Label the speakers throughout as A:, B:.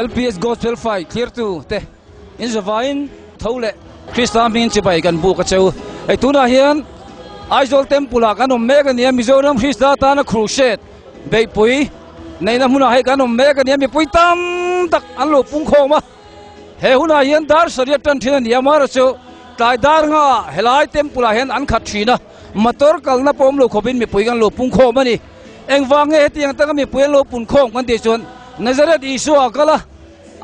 A: LPS Gospel Fight thlirtu te in zavaiin tho leh Krista hmingin chibai kan buk a cheu. Hei tunah hian Aizawl Temple ah kan awm mek a nia, Mizoram Krista tana Crusade beihpui neihna hmunah hei kan awm mek a nia, mipui tam tak an lo pung khawm a. He hunah hian dar sarih tan thin a ni a, amaherawhchu tlai dar nga helai temple ah hian an khat thin a, motor kalna pawh awm lo khawpin mipui kan lo pung khawm a ni. Engvang nge hetiang taka mipui an lo pun khawm kan tih chuan Nazareth Isua a kal a,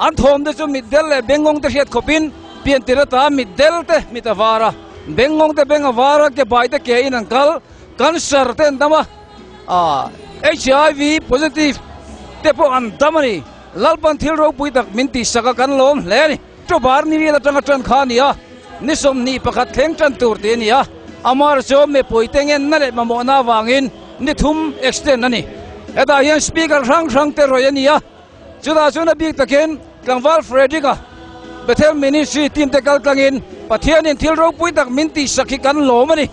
A: an thawm te chu mitdel leh bengngawng te hriat khawpin piantir ata mitdel te mit a var a, bengngawng te beng a var a, ke bai te ke in an kal, cancer te an dam a, HIV positive te pawh an dam a ni. Lalpan thil ropui tak min tihsak a kan lawm hle a ni. Ṭawbar ni rial aṭanga ṭan kha a ni a, ni 21 thleng ṭan tur tih a ni a, amar chu mipuite ngenna leh mamawhna avangin ni thum extend a ni. Hetah hian speaker hrang hrang te rawih a ni a, chutah chuan a bik takin tlangval Frederick-a Bethel Ministry team te kal tlangin Pathianin thil ropui tak min tihsak hi kan lawm a ni.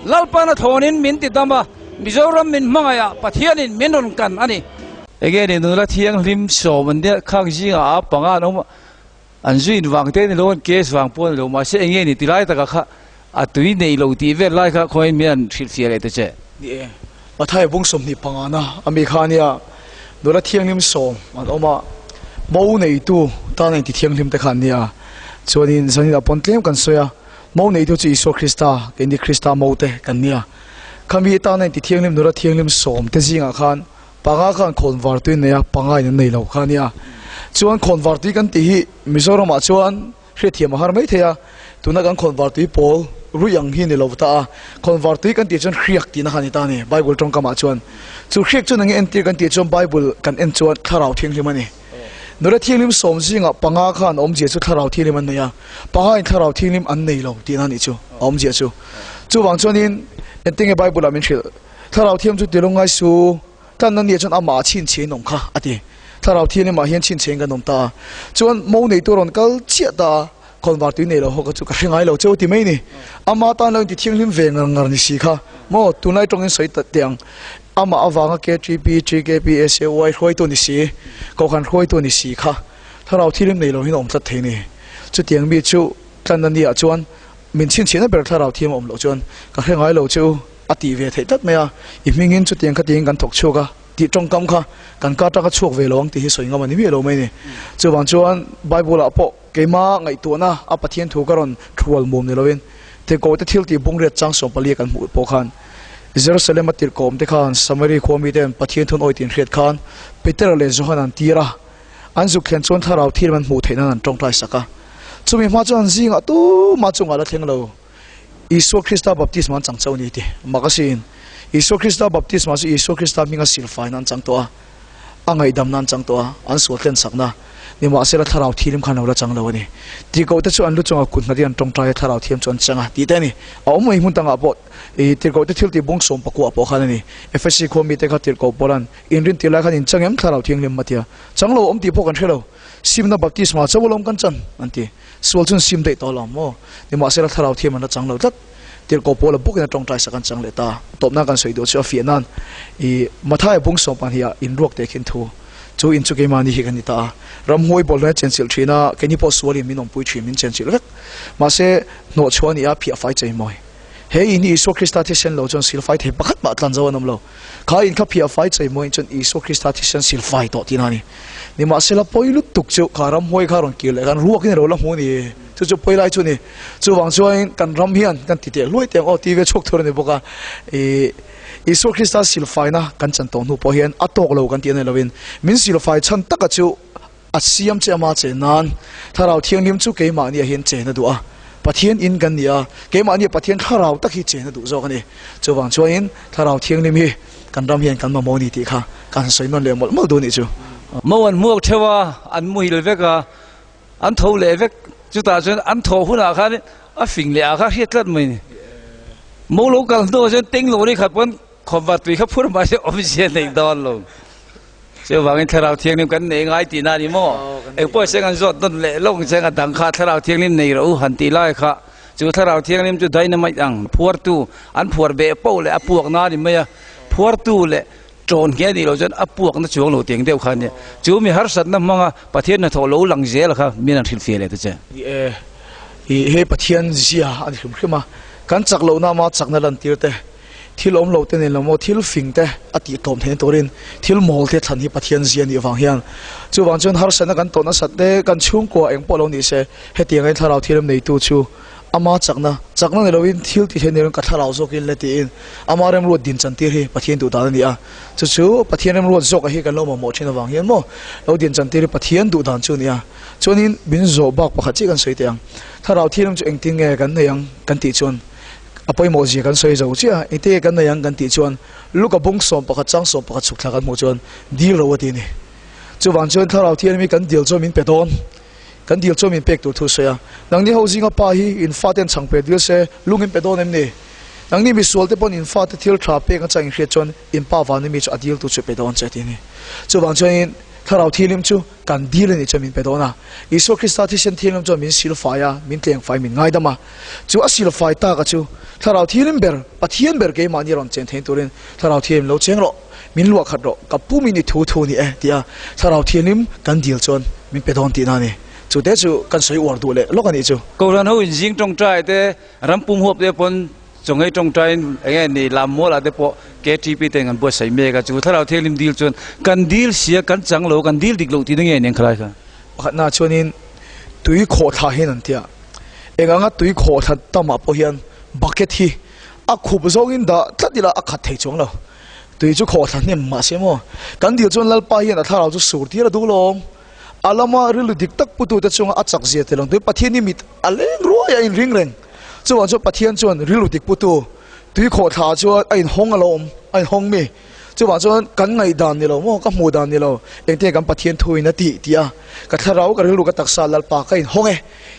A: Lalpan a thlawnin min ti dam a, Mizoram min hmangaih a, Pathianin min rawn kan a ni. Enge ni nula thianghlim sawm an nia khang zingah a panga an awm a, an zuin vang te ni lo an case vang pawh a ni lo mahse enge ni ti lai takah kha a tui nei lo tih vel lai kha khawiin min han hrilhfiah leh ta che.
B: Ni e, Mathai bung 25 na ami kha nia nula thianghlim sawm an awm a, mo neitu tan a inti thianghlim te kha an nia, chuanin zanin ah pawn tlem kan sawi a, mo neitu chu Isua Krista, keini Krista mo te kan nia, khami tana inti thianghlim nula thianghlim sawm te zingah khan Panga khan khawnvar tui an nei a, panga in an nei lo kha a nia. Chuan khawnvar tui kan tih hi Mizoramah chuan hriatthiam a har mai thei a, tuna kan khawnvar tui pawl ruih ang hi ni lo ta a. Khawnvar tui kan tih chuan hriak tihna kha a ni ta a ni, Bible tawngkamah chuan. Chu hriak chuan enge entir kan tih chuan Bible kan en chuan Thlarau Thianghlim a ni. Nula Thianghlim sawm zingah panga khan awmzia chu Thlarau Thianghlim an nei a, panga in Thlarau Thianghlim an nei lo tihna a nih chu, a awmzia chu. Chuvang chuanin engtinge Bible-ah min hrilh? Thlarau Thiam chu ti lungngai su, tlanna nia chuan amah ah chhinchhiain awm kha, a ti. Thlarau Thianghlim ah hian chhinchhiain kan awm ta a. Chuan mo neitu rawn kal chiah ta a, khawnvar tui nei lo ho kha chu ka hre ngai lo cheu ti mai ni. Ama tan lo inti thianghlim ve ngar ngar ni si kha. Maw, tunlai tawngin sawi ta teh ang. Amah avanga KTP, TKP, SAY hruaitu ni si, kohhran hruaitu ni si kha. Thlarau Thianghlim nei lo hian a awm tlat thei ni. Chutiang mi chu tlanna nia chuan min chhinchhiahna ber Thlarau Thiam a awm loh chuan ka hre ngai lo cheu. A tih ve theih tlat mai a, i hmingin chutiang kha tiin kan thawk chhuak a, tih tawngkam kha kan ka atanga chhuak ve lo ang tih hi sawi ngam a ni miah lo mai a ni. Chuvang chuan Bible-ah pawh keima ngaihtuahna a Pathian thu ka rawn thual muam ni lovin Tirhkohte thil tih bungriat chang 14 kan hmuh pawh khan Jerusalem-a tirhkohawmte khan Samari khua mite'n Pathian thun awi tih an hriat khan Petera leh Johana an tir a, an zuk thlen chuan thlarau thil an hmuh theih nan an tawngtai sak a. Chumi hma chuan zingah tumah chungah la thleng lo. Isua Krista baptisma an chang chauh a ni tih mak a siin. Isua Krista baptisma chu Isua Krista hminga silfaina an chang tawh a, a ngaihdamna an chang tawh a, an sual tlenchakna nimahsela Thlarau Thilim khan lo la chang lo a ni. Tirhkohte chu an lu chungah kut nghatin an tawngtai a, Thlarau Thiam chu an chang a tih te a ni. A awm mai hmun dangah pawh i Tirhkohte thil tih bung 19 pawh khan a ni. Efesi khua mite kha Tirhkoh Paula'n inrin tir lai khan in chang em Thlarau Thianghlim a ti a, chang lo awm tih pawh kan hre lo. Simna baptisma chauh alawm kan chan an ti. Sual chuan sim daih tawh lo maw? Nimahsela Thlarau Thiam an la chang lo tlat. Tirhkoh Paula bawkin a tawngtai sak an chang leh ta. Tawpna kan sawi duh chu a fiah nan i Mathaia bung 12 ah inruak teh khin thu chu in chu keimahni hi kan ni ta a. Ramhuai bawlhhlawh a chenchilh thin a, keini pawh sualin min awmpui thin, min chenchilh vek. Mahse, hnawhchhuah a ni a, phiah fai chei mawi. He in hi Isua Krista thisen lo chuan silfai thei pakhat mah tlan zo an awm lo. Kha in kha phiah fai chei mawiin chuan Isua Krista thisen silfai tawh tihna a ni. Nimahsela pawi lutuk chu kha ramhuai kha rawn kir leh khan ruakin a lo la hmu a ni. Chu chu pawi lai chu a ni. Chuvang chuanin kan ram hian kan ti teh hluai teh ang aw tih ve chhuak thur a ni bawk a. Ih Isua Krista silfaina kan chan tawh hnu pawh hian a tawk lo kan tih a ni lovin min silfai chhan taka chu A siam che ama che nan Thlarau Thianghlim chu keimahniah hian chen a duh a, Pathian in kan ni a, keimahniah Pathian Thlarau tak hi chen a duh zawk a ni. Chuvang chuanin Thlarau Thianghlim hi kan ram hian kan mamawh a ni tih kha kan han sawi nawn leh mawlh mawlh duh a nih chu.
A: Mo an hmuak theuh a, an muhil vek a, an tho leh vek. Chutah chuan an thawh hunah khan a fing leh ah kha hriat tlat mai a ni. Mo lo kal hnuah chuan teng lo ri khat pawn khawmva tui kha phur mahse awmzia nei dawn lo. Chuvangin Thlarau Thianghlim kan nei ngai tihna a ni maw? Eng pawh seng an zawt nawn leh lawk seng a dang kha Thlarau Thianghlim nei rawh u han tih lai kha chu Thlarau Thianghlim chu dynamite ang phuartu an phuar beh poh leh a puakna a ni mai a, phuartu leh Ṭawn nghe nih loh chuan a puakna chuang lo teng deuh kha a nia. Chu mi harsatna hmanga Pathian hnathawh lo lang zel kha min an hrilhfiah leh ta che.
B: Ni e, i hei Pathian zia a ni hrim hrim a, kan chak lohna ama chakna lantir te, thil awm lo te nen lo maw, thil fing te a tih tlawm theihna turin thil mawl te thlan hi Pathian zia nih vang hian chuvang chuan harsatna kan tawh nasat te, kan chhungkua eng pawh lo ni se, hetiangin thlarau thilam neitu chu Ama chakna, chakna ni loin thil tih theih niloin ka thlarau zawkin le tiin ama remruat din chantir hi Pathian duh dan a ni a. Chu chu Pathian remruat zawka hi kan lo mamawh thin avang hian maw lo din chantir hi Pathian duh dan chu a ni a. Chuanin min zawh bak pakhat chiah kan sawi teh ang. Thlarau thianghlim chu engtin nge kan nei ang kan tih chuan a pawimawh zia kan sawi zo chiah a, engtin nge kan nei ang kan tih chuan Luka bung 11 chang 11 chhuk thla kan hmuh chuan dil ro a ti a ni. Chuvang chuan thlarau thianghlim hi kan dil chuan min pe dawn. Kan dil chuan min pek tur thu sawi a, Nangni ho zinga pa hi in faten chhang pe dil se, lung in pe dawn em ni? Nangni misual te pawn in fate thil tha pek a chang in hriat chuan in pa vana mi chu a dil tu chu pe dawn che ti a ni. Chuvang chuanin Thlarau Thianghlim chu kan dil a nih chuan min pe dawn a. Isua Krista thisen thianghlim chuan min sil fai a, min tleng fai, min ngaidam a. Chu a sil fai tak a chu Thlarau Thianghlim ber, Pathian ber keimahni rawn chen theih turin Thlarau Thianghlim lo cheng rawh. Min luah khat rawh, ka pu min i thu thu ni e tia Thlarau Thianghlim kan dil chuan min pe dawn tihna a ni. Chu te chu kan sawi uar duh leh lawk a nih chu.
A: Kohhran ho in zing tawngtai te, ram pum huap te pawn chawngei tawngtaiin eng nge ni lam mualah te pawh KTP ten kan buatsaih mek a, chu Thlarau Thianghlim dil chuan kan dil sia kan chang lo, kan dil dik loh tihna nge ni ang khalai kha?
B: Pakhatna chuanin tui khawhthla hian an tia, eng anga tui khawhthla tamah pawh hian bucket hi a khup zawngin dah tlat ila a khat thei chuang lo. Tui chu khawhthla hnem mah se maw? Kan dil chuan Lalpa hian a thlarau chu sur tir a duh lawm. A lama rilru dik tak putute chunga a chak zia tel ang tui Pathian hi mit a leng ruai a inring reng. Chuvang chuan Pathian chuan rilru dik putu tui khawhthla chuan a inhawng a lo awm, a inhawng mi. Chuvang chuan kan ngaihdan ni lo maw, ka hmuh dan ni lo, engtin kan Pathian thuin a tih tih a, ka thlarau, ka rilru, ka taksa Lalpa ka inhawng e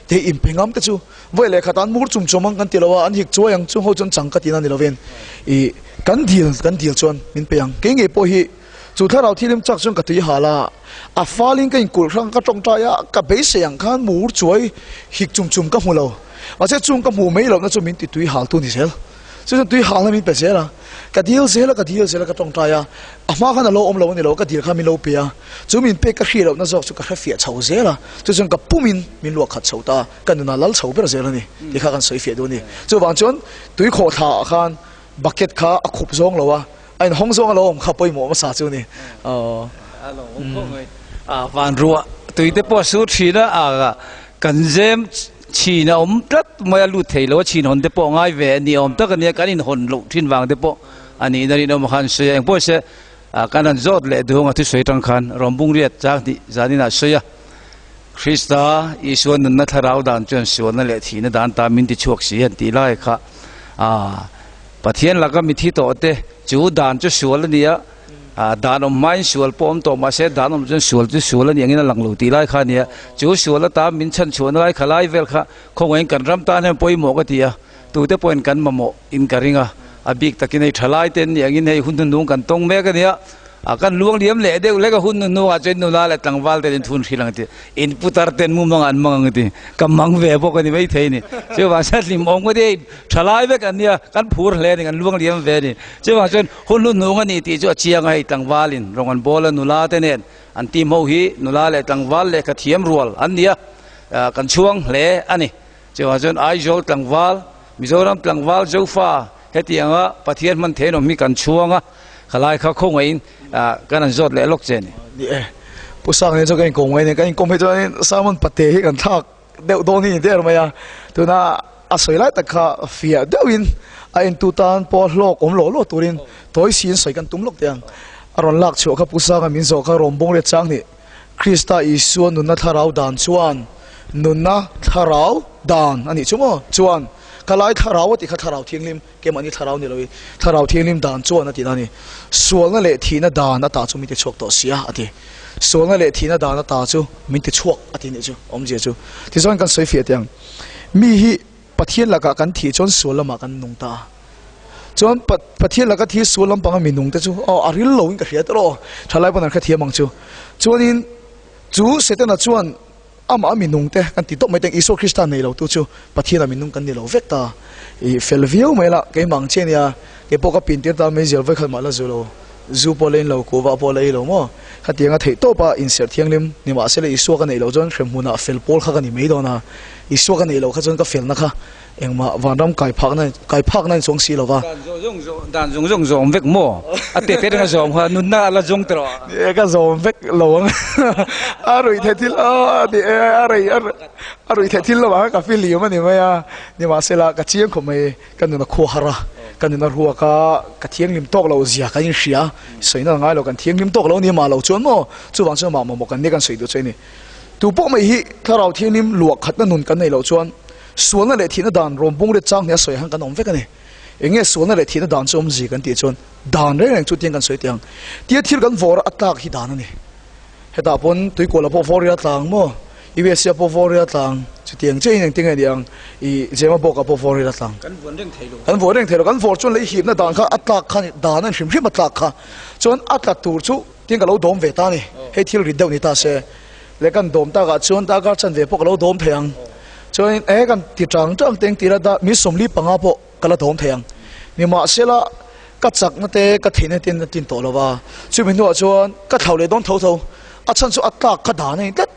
B: tih inpe ngam te chu Vawi leh khat an mur chung chum ang kan ti lo a, an hik chuai ang chung ho chuan chang ka tihna ni lovin i kan dil kan dil chuan min pe ang. Kei ngei pawh hi chu thlarau thilim chak chuan ka tui hal a, a falin ka inkulh hrang ka tawngtai a, ka beisei ang khan mur chuai hik chung chum ka hmu lo. Mahse chung ka hmuh mai lohna chu min ti tui hal tu ni zel. Chu chuan tui halna min pe zel a, ka dil zel a, ka dil zel a, ka tawngtai a, a hma khan a lo awm lo a ni lo, ka dil khan min lo pe a, chu min pek ka hriat lohna zawk chu ka hre fiah chho zel a, chu chuan ka pumin min luah khat chho ta a. Ka nunah lal chho ber zel a ni tih kha kan sawi fiah duh a ni. Chuvang chuan tui khawh thla ah khan bucket kha a khup zawng lo a, a inhawng zawng a lo awm kha pawimawh hmasa chu a ni.
A: A lo awm khawp mai. A van ruah tui te pawh a sur thin a, a kan zem chhin a awm tlat mai a, lut thei lo a, chhin hawn te pawh a ngai ve a ni awm tak a nia, kan inhawn loh thin vang te pawh a nih na rinawm khan sawi a, engpawh se kan han zawt leh duhawng a thusawi tang khan Rawmbung riat chang hnih zanin ah sawi a. Krista Isua nunna thlarau dan chuan sualna leh thihna dan ta min ti chhuak si an tih lai kha Pathian laka mithi tawh te chu dan chu sual a ni a, dan awm hmain sual pawh awm tawh mahse dan awm chuan sual chu sual a ni angin a lang lo tih lai kha a ni a, chu sual ata min chhan chhuahna lai kha lai vel kha khawngaihin kan ram tan hian pawimawh ka ti a, tute pawhin kan mamawh in ka ring a, a bik takin hei thalai te an nih angin hei hun hnuhnung kan tawng mek a ni a. A kan luang liam leh deuh lek a hun hnu ah chuan nula leh tlangval ten in thun hrilh ang ti in putar ten mumang an mang ang ti ka mang ve bawk a ni maithei a ni. Chuvang chuan hlim awm ka ti hei thalai vek an nia kan phur hle a ni kan luang liam ve a ni. Chuvang chuan hun hnu hnung a ni tih chu a chiang a hei tlangval in rawng an bawl a nula te nen an team ho hi nula leh tlangval lehkha thiam rual an ni a kan chhuang hle a ni. Chuvang chuan Aizawl tlangval Mizoram tlangval Zofa hetianga Pathian hman thein awm hi kan chhuang a. Khalai kha khawngaihin kan han zawt leh lawk che a ni.
B: Ni e, Pu Sang nen chuan kan inkawm ngai a ni. Kan inkawm hi chuanin Simon Pate hi kan thlak deuh dawn hi ni der mai a. Tuna a sawi lai tak kha fiah deuhin a entu tan pawh hlawk awm lawh lawh turin tawi siin sawi kan tum lawk teh ang. A rawn lak chhuah kha Pu Sanga min zawh kha rawn bawng let chang ni. Krista Isua nunna thlarau dan chuan nunna thlarau dan a nih chu maw? Chuan khalai thlarau a tih kha thlarau thianghlim Keimahni thlarau ni loin Thlarau Thianghlim dan chuan a tihna a ni. Sualna leh thihna dan ata chu min ti chhuak tawh sia a ti. Sualna leh thihna dan ata chu min ti chhuak a ti nih chu awmzia chu. Tichuan kan sawi fiah teh ang. Mi hi Pathian lakah kan thih chuan sual lamah kan nung ta a. Chuan Pathian laka thi sual lampanga mi nung te chu aw a ril loin ka hria tawh aw. Thalai pawn an hrethiam ang chu. Chuanin chu Setana chuan Amah a minung te kan ti tawp mai teng Isua Krista nei lo tu chu Pathian a minung kan ni lo vek ta. I fel viau mai la, keimah ang che nia, keipawh ka pintir ta mai zial vawikhat mah la zu lo. Zu pawh la in lo, kuhva pawh la ei lo maw? Khatianga theih tawp a inserh thianghlim nimahsela Isua ka neih loh chuan hremhmunah fel pawl kha ka ni mai dawn a. Isua ka neih loh kha chuan ka felna kha engmah vanram kai phakna kai phakna in chuang si lo va.
A: Dan zawng zawng zawng dan zawng zawng zawm vek maw? A te te renga zawm kha nunna a la zawng tawh a.
B: Ni e ka zawm vek lo ang a ruih theih thil a ni e a rei a ruih theih thil lovah khan ka fihlim a ni mai a nimahsela ka chiang khawp mai. Ka nun a khua har a, ka nun a ruak a, ka thianghlim tawk lo zia kan inhria, sawina ngai lo kan thianghlim tawk lo ni mah lo chuan maw, chuvang chuan mah mamawh kan nia kan sawi duh chu a ni. Tu pawh mai hi thlarau thianghlim luah khatna nun kan neih loh chuan sualna leh thihna dan rawn bung rit chang hnih a sawi han kan awm vek a ni. Eng nge sualna leh thihna dan chu awmzi kan tih chuan dan reng reng chu tiang kan sawi teh ang. Tia thil kan vawr a a tlak hi dan a ni. Hetah pawn tuikuala pawh vawr ria tlang maw? USA pawh vawr ria tlang, chutiang chiahin engtin nge ni ang? I Jema bawkah pawh vawr ria tlang.
A: Kan vuan reng thei lo.
B: Kan vuan reng thei lo. Kan vawr chuan lei hipna dan kha a tlak kha dan a ni hrim hrim a tlak kha. Chuan a tla tur chu tin ka lo dawm ve ta a ni. Hei thil rit deuh ni ta se. Leh kan dawm takah chuan darkar chanve pawh ka lo dawm thei ang. Chuanin e kan ti tang tang teng tira da mi 45 pawh ka la dawm thei ang. Nimahsela ka chakna te ka theihna te a tin tawh lo va. Chumi hnuah chuan ka thlau leh dawn tho tho. A chhan chu a tlak kha dan a ni tlat.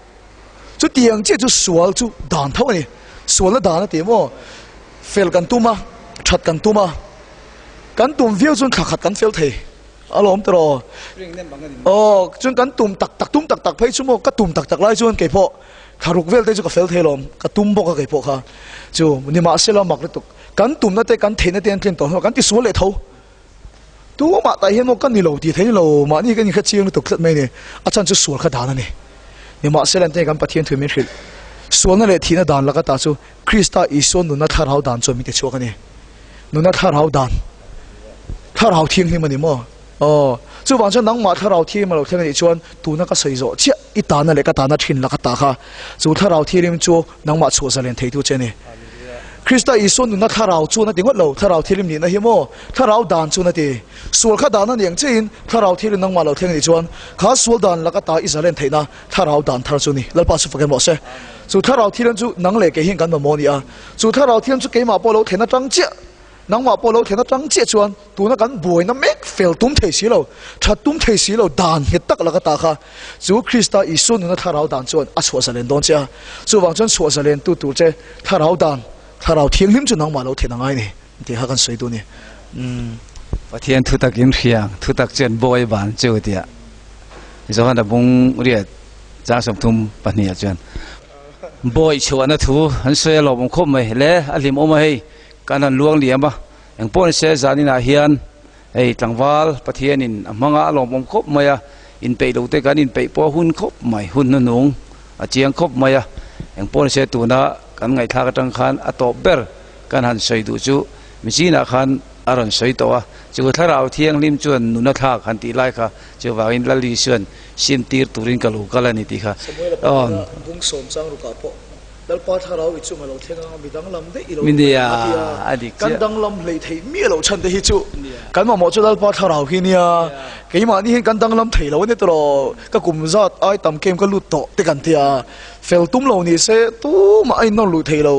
B: Chutiang chiah chu sual chu dan tho a ni. Sualna dan a ti maw? Fel kan tum a, that kan tum a. Kan tum viau chuan thla khat kan fel thei alawm tawh. Aw, chuan kan tum tak tak tum tak tak phei chu maw? Ka tum tak tak lai chuan keipawh thla ruk vel te chu ka fel thei alawm. Ka tum bawk a keipawh kha. Chu nimahsela mak lutuk. Kan tumna te kan theihna te an tlin tawh hnuah kan tisual leh tho. Tumah tah hian maw ka ni lo tih theih lo, mahni ka inkha chiang lutuk tlat mai a ni. A chhan chu sual kha dan a ni. Nimahsela ente kan Pathian thu min hrilh. Sualna leh thihna dan laka ta chu Krista Isua nunna thlarau dan chuan min ti chhuak a ni. Nunna thlarau dan. Thlarau thianghlim a ni maw? Aw. Chuvang chuan nangmah thlarau thianghlim a lo thleng a nih chuan tuna ka sawi zawh chiah i tana leh ka tana thin laka ta kha chu thlarau thianghlim chu nangmah chhuah zalen theitu che a ni. Krista Isua nunna thlarau chuan a ti ngawt lo, thlarau thianghlim nihna hi maw? Thlarau dan chuan a ti. Sual kha dan a ni ang chiahin thlarau thianghlim nangmah lo thleng a nih chuan kha sual dan laka ta i zalen theihna thlarau dan thar chu a ni. Lalpa chu fakin rawh se. Chu thlarau thianghlim chu nang leh kei hian kan mamawh a ni a. Chu thlarau thianghlim chu keimah pawh lo thlen atang chiah, nangmah pawh lo thlen atang chiah chuan tuna kan buaina mek fel tum thei si lo, that tum thei si lo dan nghet tak laka ta kha chu Krista Isua nuna thlarau dan chuan a chhuah zalen dawn che a. Chuvang chuan chhuah zalen tu tur che thlarau dan, thlarau thianghlim chu nangmah lo thlen a ngai a ni tih kha kan sawi duh a ni.
A: Umm. Pathian thutak in hriang, thutak chuan bawi ban chu tiah Johana bung riat chang 32 ah chuan bawi chhuahna thu an sawi a lawmawm khawp mai le, a hlimawm a hei kan han luang liam a. Eng pawh ni se zaninah hian hei tlangval Pathianin a hmanga a lawmawm khawp mai a, inpeih lo te kan inpeih pawh a hun khawp mai, hun hnunung a chiang khawp mai a. Eng pawh ni se tuna kan ngaihthlak atang khan a tawp ber kan han sawi duh chu michinah khan a rawn sawi tawh a, chu thlarau thianghlim chuan nuna thlak han tih lai kha chuvangin Lali chuan sim tir turin ka lo kal a ni tih kha.
B: Samuel-a pawh bung sawm chang rukah pawh Lalpa thlarau i chunga lo thleng anga mi danglam daih i lo ni mai ang a ti a, kan danglam hleih theih miah loh chhan te hi chu kan mamawh chu Lalpa thlarau hi nia, keimahni hian kan danglam thei lo a ni tawh, ka kum zat ai tam kem ka lut tawh te kan ti a, fel tum lo ni se tumah a innawr luh thei lo,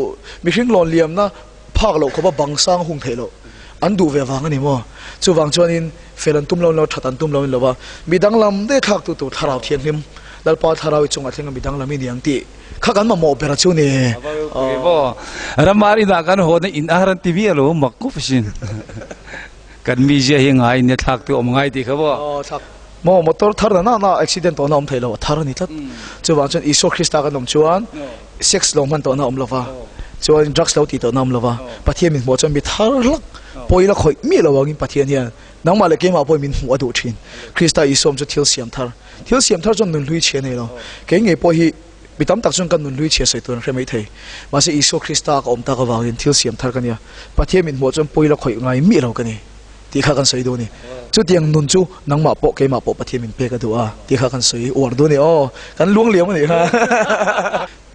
B: mihring lawn liamna phak loh khawpa bang sang hung theih loh an duh ve vang a ni maw? Chuvang chuanin fel an tum lo lo, that an tum lo in lo va, mi danglam daih thlak tu tur thlarau thianghlim Lalpa thlarau i chungah thleng a mi danglam i ni ang tih Kha kan mamawh ber a chu ni.
A: Aw ramar inah kan hawn a in ar an ti miah lo mak khawp asin. Kan mizia hi ngai nia thlak tu awm ngai tih kha maw.
B: Aw thlak. Maw motor thar na na accident tawhna awm thei lo a thar a ni tlat. Chuvang chuan Isua Krista kan awm chuan sex lo hman tawhna awm lo va, chuan drugs lo tih tawhna awm lo va, Pathian min hmuh chuan mi thar hlak pawi la khawih miah lo angin Pathian hian nangmah leh keimah pawhin min hmuh a duh thin. Krista Isua awm chu thil siam thar. Thil siam thar chuan nunhlui chhia nei lo. Kei ngei pawh hi Mi tam tak chuan kan nunhlui chhia sawi tur an hre mai thei. Mahse Isua Krista ka awm tak avangin thil siam thar ka nia. Pathian min hmuh chuan pawi la khawih ngai miah lo ka ni tih kha kan sawi duh a ni. Chutiang nun chu nangmah pawh keimah pawh Pathian min pek a duh a tih kha kan sawi uar duh a ni. Aw, kan luang liam a nih kha.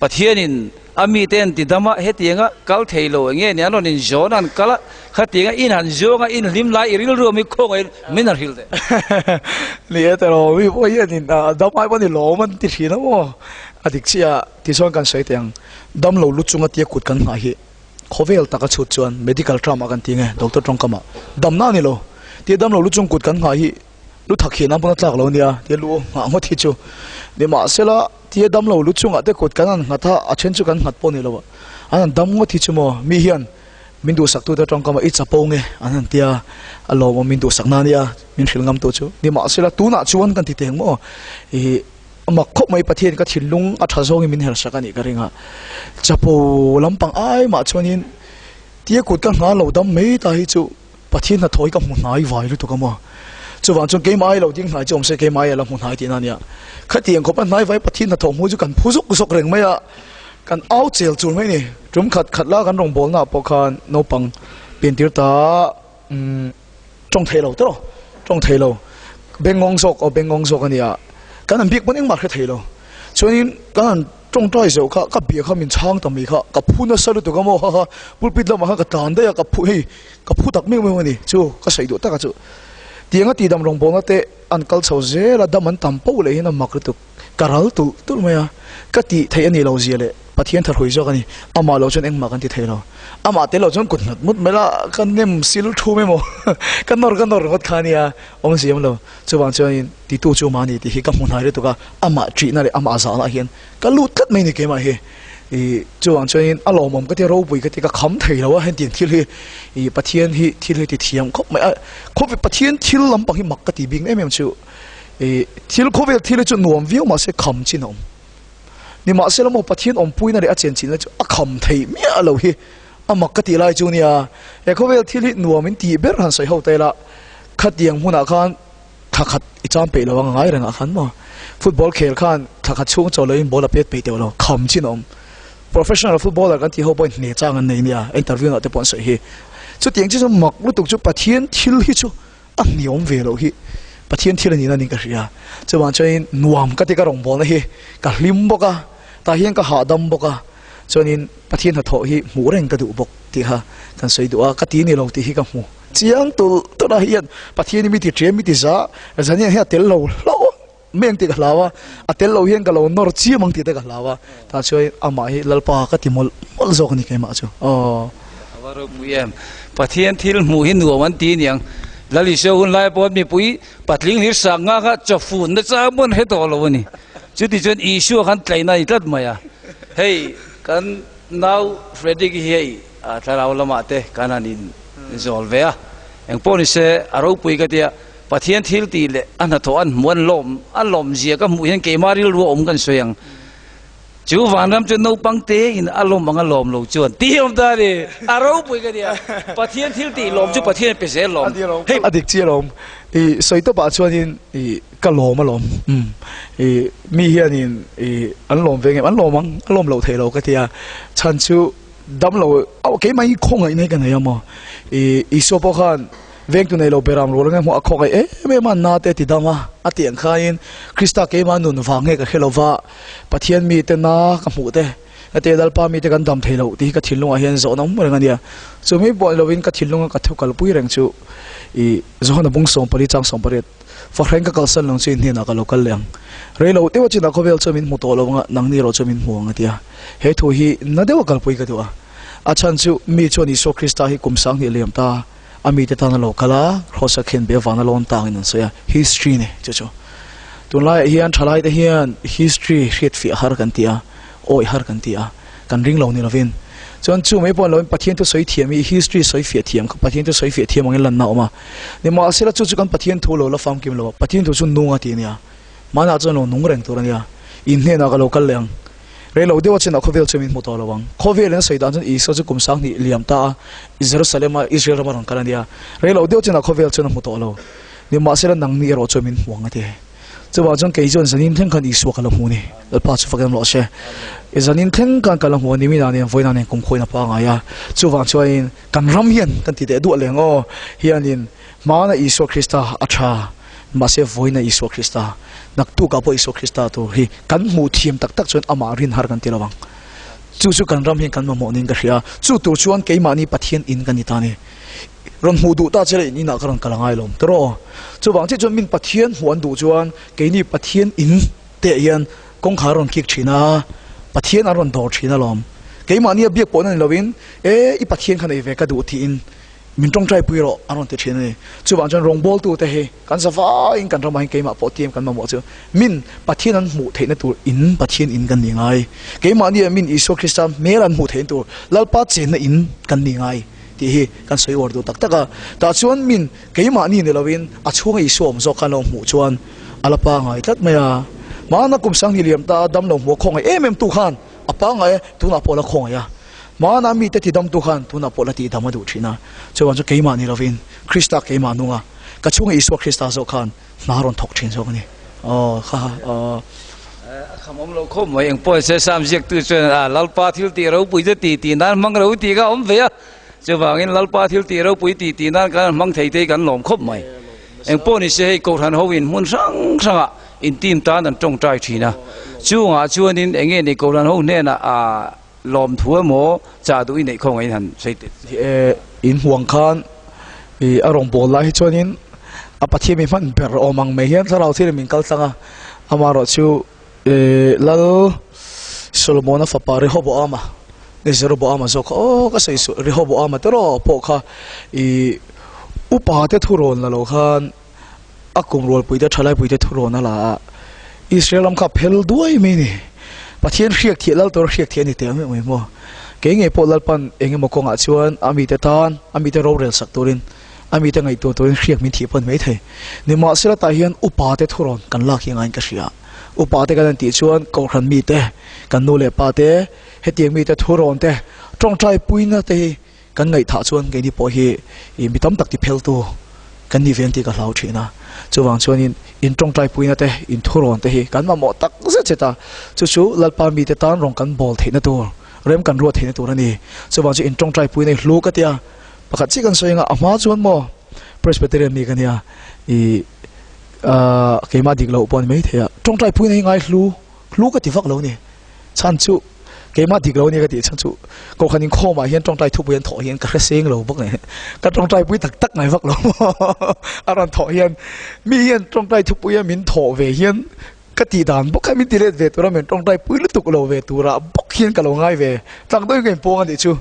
A: Pathianin a mite an ti dam a, hetianga kal thei lo eng nge ni an rawn inzawn a, an kal a, khatianga in han zawng a, in hlim lai i rilru awm hi khawngaih min han hrilh teh.
B: Ni e tawh mi pawh hian in dam ai pawh ni lawm an ti thin a maw? A dik chiah a, tichuan kan sawi teh ang, dam lo lu chunga tia kut kan nghah hi khawvel taka chhut chuan medical term ah kan ti nge doctor tawngkam ah damna a ni lo, tia dam lo lu chung kut kan nghah hi. Lu thak hian a pawn a tlak lo ania tia lu nghah ngawt hi chu nimahsela tia damlo lu chungah te kut kan han nghat a a then chu kan nghat pawh ni lo a an han dam ngawt hi chu maw mi hian min duhsak tute tawngkam ah i chapo nge an han tia a lawmawm min duhsak na ania min hrilh ngam tu chu nimahsela tunah chuan kan ti teng maw ih mak khawp mai Pathian ka thinlung a tha zawngin min hersak a nih ka ring a chapo lampang ai mah chuanin tia kut ka nghah lo dam mai ta hi chu. Pathian hnathawh hi ka hmu hnai vai lutuk a maw? Chuvang chuan keimah ai lo ding hnai chu awm se keimah ai a la hmu hnai tihna a nia. Khatiang khawpa hnai vai Pathian hnathawh hmu chu kan phu zawk zawk reng mai a, kan au chel chul mai a ni. Tum khat khat la kan rawngbawlnaah pawh khan naupang piantir ta umm tawng thei lo tawh, tawng thei lo, bengngawng zawk aw bengngawng zawk a nia. Kan han bik pawn engmah hre thei lo. Chuanin kan han Tawngtai zeuh kha ka bia kha min chhang ta mai kha ka phu nasa lutuk a maw haha pulpit lamah khan ka tlan daih a ka phu hei ka phu tak meuh meuh a ni chu ka saih duh tak a chu tiang a tihdam rawngbawlna te an kal chho zel a dam an tam poh leh hian a mak lutuk ka ral tulh tulh mai a ka tih theih a nih lo zia leh Pathian tha hrui zawk a ni amah lo chuan engmah kan ti thei lo amah tel lo chuan kut hnawt mut mai la ka nem sil thum emaw ka nawr ka nawr ringawt kha a nia awmzia awm lo. Chuvang chuanin titu chu mahni tih hi ka hmu hnai lutuk a, amah ṭihna leh amah zahna hian ka lut tlat mai ni keimah hi. Ih chuvang chuanin a lawmawm ka ti a, ropui ka ti ka kham thei lo a hetiang thil hi ih Pathian hi thil hi ti thiam khawp mai a, khawvel Pathian thil lampang hi mak ka ti bik em em chu ih thil khawvel thil hi chu nuam viau mahse kham chin a awm. Nimahsela maw Pathian awmpuina leh a chenchilhna chu a kham thei miah lo hi a mak ka tih lai chu nia, he khawvel thil hi nuam in tih ber han sawi ho ta ila, Khatiang hmunah khan thla khat i cham peih lo ang a ngai rengah khan maw? Football khel khan thla khat chhung chaw loin ball a pet peih teuh lo, kham chin a awm. Professional footballer kan tih ho pawhin hne chang an nei nia, interview nah te pawh an sawi hi. Chutiang chi chu mak lutuk chu Pathian thil hi chu a hniawm ve loh hi Pathian thil a nihna niin ka hria. Chuvang chuanin nuam ka ti ka rawngbawlna hi ka hlim bawk a, tah hian ka hahdam bawk a. Chuanin Pathian hnathawh hi hmuh reng ka duh bawk tih kha kan sawi duh a, ka ti ni lo tih hi ka hmu chiang tulh tulh a, hian Pathian hi mi ti ṭiam mi ti za, zanian hian a tel lo hlauh a, meng tih ka hlau a, a tel lo hian ka lo nawr chiam ang tih te ka hlau a, tah chuan amah hi Lalpa ka ti mawlh mawlh zawk a ni keimah chu aw.
A: A va ropui em, Pathian thil hmuh hi nuam an ti aniang, Lal Isua hun lai pawh mipui patling hlir sak ngak a chawfun na chang pawn hre tawh lo a ni. Chuti chuan Isua khan tlaina a ni tlat mai a, hei kan nau Frederick hi hei thlarau lamah te kan han in zawl ve a, engpawh ni se a ropui ka tia, Pathian thil tih leh a hnathawh an hmuh an lawm a lawmzia ka hmuh hian keimah rilru a awm kan sawi ang. Chu vanram chu naupang te in a lawm ang a lawm lo chuan tih awm ta a ni, a ropui ka nia, Pathian thil tih lawm chu Pathian pe zel lawm.
B: Hei a dik chi alawm, i sawi tawpah chuanin i ka lawm alawm, umm i mi hianin i an lawm ve ngem, an lawm ang, a lawm loh theih lo ka tia, chhan chu dam lo keimah hi khawngaih nei ka nei a maw, i Isua pawh khan Vengtu nei lo beram rual nge hmuh a khawk ai em em a, na te ti dam a, a tih ang khain Krista keimah nun vang nge ka hre lo va, Pathian mite na ka hmuh te, heti Lalpa mite kan dam thei lo tih hi ka thinlungah hian zawhna awm reng a nia. Chu mai pawh ni lovin ka thinlunga ka thu kalpui reng chu i Johana bung 14 chang 18 Fahreng ka kalsan lo chu i hnenah ka lo kal leh ang. Rei lo deuh a chinah khawvel chuan min hmu tawh lo anga nangni erawh chuan min hmu ang a ti a. He thu hi na deuha kalpui ka duh a. A chhan chu mi chuan Isua Krista hi kum 2000 liam ta. A mite tan a lo kal a, Kross a khen be avang a lawn tangin an sawi a, history ni chu chu. Tunlaiah hian thalaite hian history hriat fiah har kan ti a, awih har kan ti a, kan ring lo ni lovin. Chuan chu mai pawh ni lovin Pathian thu sawi thiam hi history sawi fiah thiam kha Pathian thu sawi fiah thiam angin lanna a awm a. Nimahsela chu chu kan Pathian thu lo la famkim lo a, Pathian thu chu nung a ti a nia. Hmanah chuan lo nung reng tur a nia. In hnenah ka lo kal leh ang. Rei lo deuh a chinah khawvel chu min hmu tawh lo ang. Khawvelin a sawi dan chuan Isua chu kum 2000 liam ta a, Jerusalem-a Israel rama rawn kal a nia. Rei lo deuh chinah khawvel chuan a hmu tawh lo. Nimahsela nangni erawh chuan min hmu ang a ti. Chuvang chuan kei chuan zanin thleng khan Isua ka la hmu a ni. Lalpa chu fakin rawh se. Zanin thleng khan ka la hmu a ni, mina nen vawiina nen kum khuain a pangai a. Chuvang chuanin kan ram hian kan ti teh duah leng aw hianin hmana Isua Krista a tha. Mahse vawiina Isua Krista, naktukah pawh Isua Krista tur hi kan hmuh thiam tak tak chuan amah rin har kan ti lo ang. Chu chu kan ram hian kan mamawh niin ka hria a, chu tur chuan keimahni Pathian in kan ni ta a ni. Rawn hmuh duh ta che leh in inah ka rawn kal a ngai lo tawh. Chuvang chiah chuan min Pathian hmuh an duh chuan keini Pathian in teh hian kawngkhar a rawn kik thin a, Pathian an rawn dawr thin alawm. Keimahni a biak pawhna ni loin, E, i Pathian kha nei ve ka duh tiin. Min tawngtai pui rawh a rawn ti thin a ni. Chuvang chuan rawngbawltute hi kan za vaiin kan ramah hian keimah pawh tiam kan mamawh chu min Pathian an hmuh theihna tur in Pathian in kan ni ngai. Keimahni ah min Isua Krista hmel an hmuh theihna tur Lalpa chenna in kan ni ngai tih hi kan sawi uar duh tak tak a. Tah chuan min keimahni ni lovin a chhunga Isua awm zawk khan lo hmuh chuan a la pangai tlat mai a. Hmana kum sanghnih liam ta a damlo hmuh a khawngaih em em tu khan a pangai a, tunah pawh a la khawngaih a. Hmana mite tidamtu khan tunah pawh la tihdam a duh thin a, chuan chu keimah ni lovin Krista keimah nunga ka chhunga Isua Krista zawk khan hna rawn thawk thin zawk a ni. Aw kha aw.
A: A kham awm lo khawp mai, eng pawh se Sam ziaktu chuan a Lalpa thil tih ropui chu ti tih nan hmang ro tih kha a awm ve a, chuvangin Lalpa thil tih ropui ti tih nan khan hmang thei te hi kan lawm khawp mai. Eng pawh ni se hei Kohhran ho in hmun hrang hrangah in team tan an tawngtai thin a, chungah chuanin eng nge ni Kohhran ho hnenah a Lawmthu emaw chah duh i neih khaw ngeiin han sawi teh che.
B: E, in huang khan i a rawngbâwl lai hi chuanin a Pathian mi hman ber awm ang mai hian thlarau thil min kal tlang a, amaherawh chu e Lal Solomona fapa Rehoboama ni Jeroboama zawk kha aw ka sawi suh Rehoboama te rawh pawh kha i upa te thurawn la lo khan a kum rualpuite thalaipui te thurawn a la a, Israel ram kha a phel duai mai a ni. Pathian hriak thiah lal tur a hriak thiah a ni teh ang meuh maw. Kei ngei pawh Lalpan eng emaw kawngah chuan a mite tan, a mite rorel sak turin, a mite ngaihtuah turin hriak min thih pawh a ni maithei. Nimahsela tah hian upa te thurawn kan lak hi ngaiin ka hria. Upa te kan han tih chuan Kohhran mite, kan nu leh pa te, hetiang mite thurawn te, tawngtai puina te hi Kan ngaihthah chuan keini pawh hi ih mi tam tak ti pheltu kan ni ve ang tih ka hlau thin a. Chuvang chuanin in tawngtaipuina te, in thurawn te hi kan mamawh tak zet zet a. Chu chu Lalpa mite tan rawn kan bawl theihna tur, rem kan ruat theihna tur a ni. Chuvang chu in tawngtaipuina hi hlu ka tia pakhat chiah kan sawi anga a hma chuan maw Presbyterian mi ka nia ih ah keimah dik loh pawh a ni maithei a. Tawngtaipuina hi ngai hlu hlu ka ti vak lo a ni. Chhan chu keimah dik lo a ni ka tih chhan chu Kohhran inkhawmah hian tawngtai thupui an thawh hian ka hre seng lo bawk nen ka tawngtai pui tak tak ngai vak lo a rawn thawh hian mi hian tawngtai thupui a min thawh ve hian ka tih dan bawk kha min ti let ve tura min tawngtai pui lutuk lo ve turah bawk hian ka lo ngai ve tlang deuhin ka inpuang a nih chu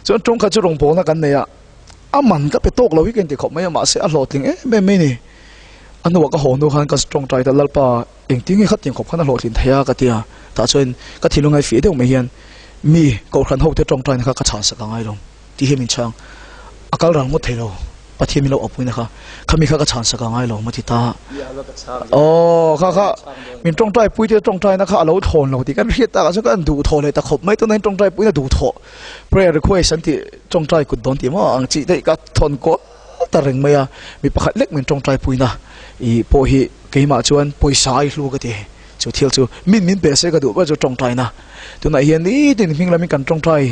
B: chuan tawngkhat chu rawngbawlna kan nei a a man ka pe tawk lo hi ka inti khawp mai a mahse a hlawhtling em em mai a ni a hnuah ka haw hnu khan ka tawngtai ta Lalpa Engtin nge khatiang khawp khan a hlawhtlin thei a ka ti a, tah chuan ka thinlung ngai fih deuh mai hian mi Kohhran ho te tawngtaina kha ka chhan sak a ngai lo tih hi min chhang, a kal ral ngawt thei lo, Pathian min lo awpuina kha khami kha ka chhan sak a ngai lo ma ti ta. Aw kha kha min tawngtai pui te tawngtaina kha a lo thawn lo tih kan hriat takah chuan ka duh thawh leh ta khawp mai, tunah hian tawngtai puina duh thawh prayer request an tih tawngtai kut dawn tih maw ang chi daih ka thawn kual ta reng mai a, mi pakhat lek min tawngtai puina ih pawh hi. Keimah chuan pawisa ai hlu ka ti. Chu thil chu min min pe se ka duh ber chu tawngtaina. Tunah hian nitin hming lamin kan tawngtai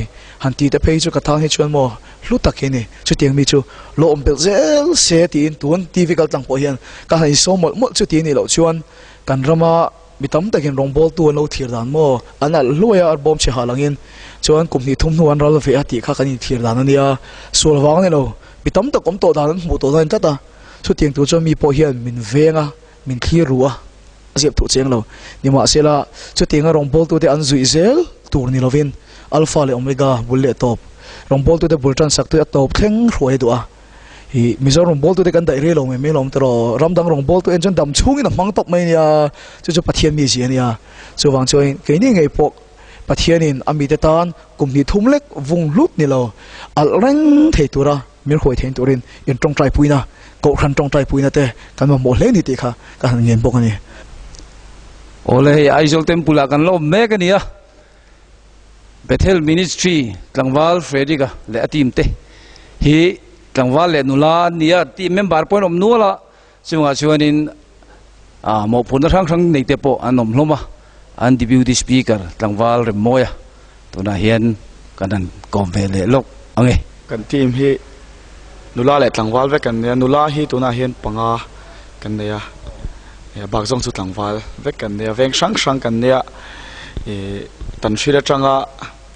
B: han ti te phei chu ka tan hi chuan maw hlu tak hi a ni. Chutiang mi chu lawm belh zel se tiin tun TV kal tlang pawh hian ka han insawm mawlh mawlh chu ti a nih loh chuan kan rama mi tam takin rawngbawltu an lo thlir dan maw an alh hluai a bawm chhe hah langin chuan kum hnih thum hnu an ral ve a tih kha kan inthlir dan a nia. Sual vang a ni lo. Mi tam tak awm tawh dan an hmuh tawh dan a ni tlat a. Chutiang tur chuan mi pawh hian min veng a, min thlir ru a, a ziap thuh cheng lo. Nimahsela, chutianga rawngbawltute an zuih zel tur ni lovin Alpha leh Omega bul leh tawp, rawngbawltute bul tan sak tui a tawp thleng hruai a duh a. Ih, Mizo rawngbawltute kan daih rei lo mai mai lawm tawh, ram dang rawngbawltu en chuan dam chhungin a hmang tawp mai a nia, chu chu Pathian mi zia a nia. Chuvang chuan keini ngei pawh Pathianin a mite tan kum hnih thum lek vung hlut ni lo, alh reng thei tura, Min hruai thein turin in tawngtai puina, Kohhran tawngtai puina te kan mamawh hle ni tih kha ka han ngen bawk a ni.
A: Awle hei Aizawl Temple ah kan la awm mek a ni a, Bethel Ministry tlangval Frederick-a leh a team te hi tlangval leh nula an ni a, team member pawh an awm nual a, chungah chuanin ah mawhphurhna hrang hrang nei te pawh an awm hlawm a, an Deputy Speaker tlangval Remmawia Tunah hian kan han kawm ve leh lawk ang e.
C: Kan team hi nula leh tlangval vek kan nei a, nula hi tunah hian panga kan nei a, a bak zawng chu tlangval vek kan nei a, veng hrang hrang kan nei a, ih tan hril atanga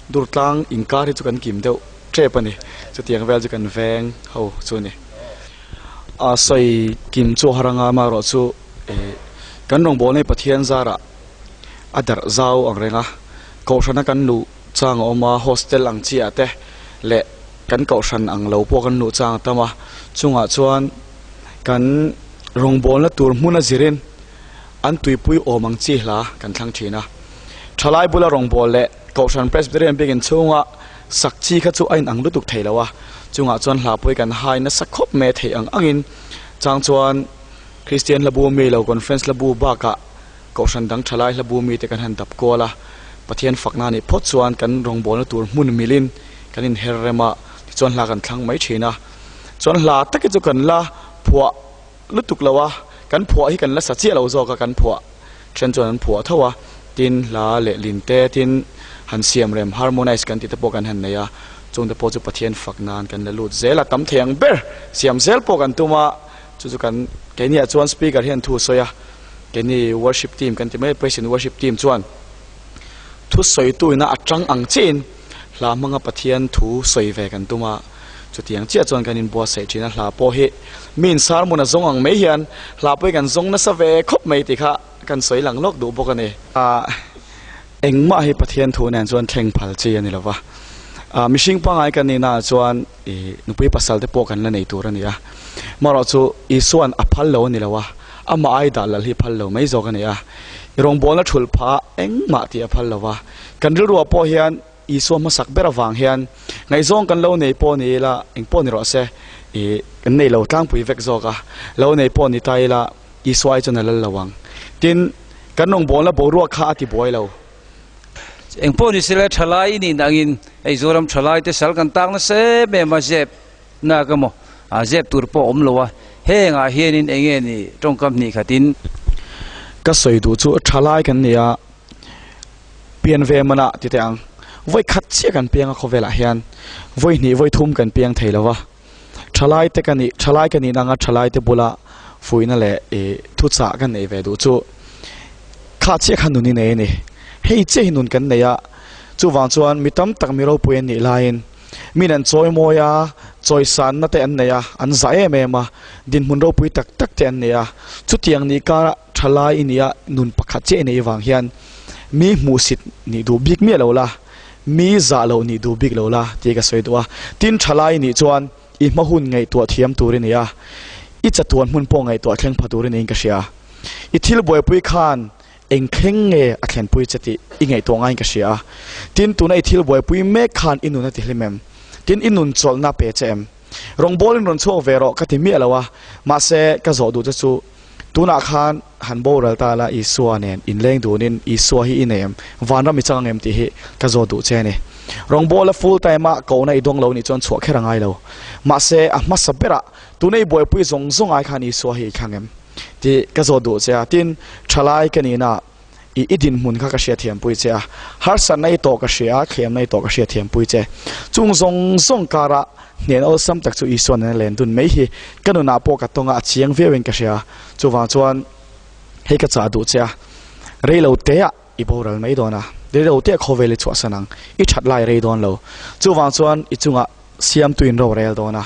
C: Durtlang inkar hi chu kan kim deuh tep a ni, chutiang vel chu kan veng ho chu a ni. A sawi kim chu a har anga amaherawhchu ih kan rawngbawlna hi Pathian zarah a darh zau ang reng a, kohhrana kan luh chang a awm a, hostel ang chiah te leh kan kohhran ang lo pawh kan luh chang a tam a, chungah chuan kan rawngbawlna tur hmun a zirin an tuipui awm ang chi hla kan thlang thin a. Thalai bula rawngbâwl leh Kohhran Presbyterian biakinn chhunga sak chi kha chu a inang lutuk thei lo a, chungah chuan hla pawh hi kan hai nasa khawp mai a theih ang angin chang chuan Kristian hlabu mi lo Conference hlabu bakah Kohhran dang thalai hlabu mite kan han dap kual a, Pathian fakna nih phawt chuan kan rawngbawlna tur hmun milin kan inher rem a, tichuan hla kan thlang mai thin a. Chuan hla tak hi chu kan la phuah lutuk lo a, kan phuah hi kan la sa chiah lo zawk a, kan phuah then chuan an phuah tho a, tin hla lehlin te tin han siam rem harmonize kan tih te pawh kan han nei a, chungte pawh chu Pathian fak nan kan la lut zel a, tam thei ang ber siam zel pawh kan tum a, chu chu kan keiniah chuan speaker hian thu sawi a. Keini worship team kan ti mai a, praise and worship team chuan thu sawitu ina a tang ang chiahin hla hmanga Pathian thu sawi ve kan tum a, chutiang chiah chuan kan inbuatsaih thin a, hla pawh hi mi in sermon a zawng ang mai hian hla pawh hi kan zawng nasa ve khawp mai tih kha kan sawi lang lawk duh bawk a ni. Engmah hi Pathian thu nen chuan thleng phal chi a ni lo va, mihring pangngai kan nihnaah chuan Ih, nupui pasal te pawh kan la nei tur a ni a. Marawh chu Isua'n a phal lo a ni lo a, amah ai dah lal hi phal lo mai zawk a ni a. I rawngbawlna thulh phah engmah tih a phal lo va. Kan rilruah pawh hian Isua hmasak ber avang hian ngaihzawng kan lo nei pawh ni ila, eng pawh ni rawh se, ih, kan nei lo tlangpui vek zawk a, lo nei pawh ni ta ila Isua ai chuan a lal lo ang. Tin, kan rawngbawlna boruak kha a ti buai lo.
A: Eng pawh ni sela thalai i nih nangin hei Zoram thalai te sal kan tak nasa em em a zep nak emaw a zep tur pawh a awm lo a, hengah hianin eng nge ni tawngkam hnih khatin.
C: Ka sawi duh chu thalai kan ni a, pian ve manah ti teh ang, vawi khat chiah kan piang a khawvelah hian vawi hnih vawi thum kan piang thei lo va, thalai te ka nih thalai ka nih nanga thalai te bula fuihna leh ih thuchah kan neih ve duh chu kha chiah kha nun i nei a ni. Hei chiah hi nun kan nei a, chuvang chuan mi tam tak mi ropui an nih laiin min an chawi mawi a, chawi sanna te an nei a, an zah em em a, dinhmun ropui tak tak te an nei a, chutiang nih kara thalai i nih a nun pakhat chiah i neih vang hian mi hmuhsit nih duh bik miah lo la. Mi zah loh nih duh bik lo la tih ka sawi duh a. Tin thalai nih chuan i hma hun ngaihtuah thiam tur i ni a, i chatuan hmun pawh ngaihtuah thleng pha tur i niin ka hria. I thil buaipui khan eng thleng nge a thlenpui che tih i ngaihtuah ngaiin ka hria a. Tin tuna i thil buaipui mek khan i nun a ti hlim em? Tin i nun chawlhna pe che em? Rawngbawlin rawn chhuak ve rawh ka ti miah lo a, mahse ka zawh duh che chu Tunah khan han boral ta la Isua nen inleng dunin Isua hi i nei em? Vanram i chang ang em tih hi ka zawt duh che a ni. Rawngbawla full time a kohna i dawng lo nih chuan chhuah kher a ngai lo. Mahse a hmasa berah tuna i buaipui zawng zawng ai khan Isua hi i thlang em tih ka zawt duh che a. Tin, thalai ka nihna i i dinhmun kha ka hriatthiampui che a, harsatna i tawh ka hria a, thliamna i tawh ka hriatthiampui che. Chung zawng zawng kara hnen awlsam tak chu Isua nena len dun mai hi ka nunah pawh ka tawnga a chiang viauin ka hria. Chuvang chuan hei ka chah duh che a, reilo teah i boral mai dawn a, reilo teah khawvel i chhuahsan ang, i that lai rei dawn lo. Chuvang chuan i chungah Siamtuin rorel dawn a,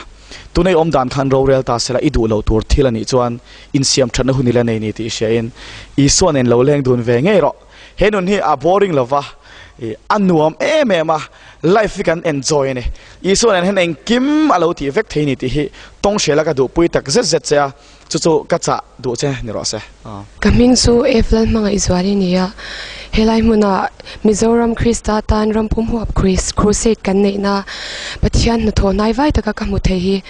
C: tuna i awm dan khan rorel ta sela i duh loh tur thil a nih chuan insiam thatna hun i la nei ni tih hriain Isua nen lo leng dun ve ngei rawh. He nun hi a boring lo va, a nuam em em a, life hi kan enjoy a ni. Isua nen hian engkim a lo tih vek thei ni tih hi tawng hriala ka duhpui tak zet zet che a, Chu chu ka chah duh che ni rawh se.
D: Ka hming chu Eve Lalhmangaihzuali ni a, helai hmuna Mizoram Krista tan rampum huap Crusade kan neihna Pathian hnathawh hnai vai taka ka hmu thei hi